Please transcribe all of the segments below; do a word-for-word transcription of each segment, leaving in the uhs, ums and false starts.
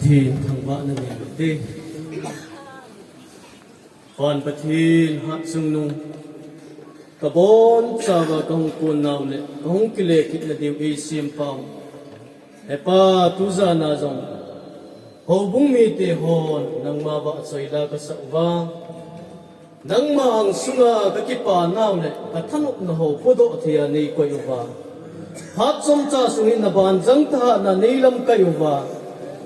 Pathen thangvahna nei u hite. Van Pathen hatchungnung, kabonchauva kahung kon nau le kahung kile kitna diu eisempau, Hepa, tujan a jong houbung mite hon nangma vahchoila kasah uva, nangma angsunga kakipa nau le kathanopna ho podoh thei a neikoi uva, phat chomcha sung hin nabanjang thahatna neilamkai uva,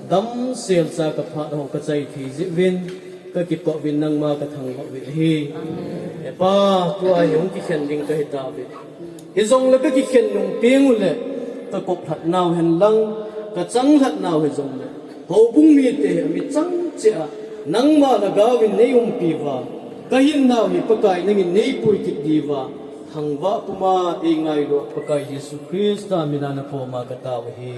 damsel cha kaphat ho kachai thei jeh uvin, kakipah uvin nangma kathangvah uve ahi. Hepa, tua hi hung kikhen ding kahitauve. Hijongle kakikhen nung teng ule, kakop lhat nau hen lang, kachang lhat nau hijongle, houbung mite hi amichang cheh a nangma lhagaovin neiumpi uva, kahinnau hi Pakai nangin neipui kit diuva, thangvah puma eingailu Pakai Jesu Christa mina nakoma katao ahi.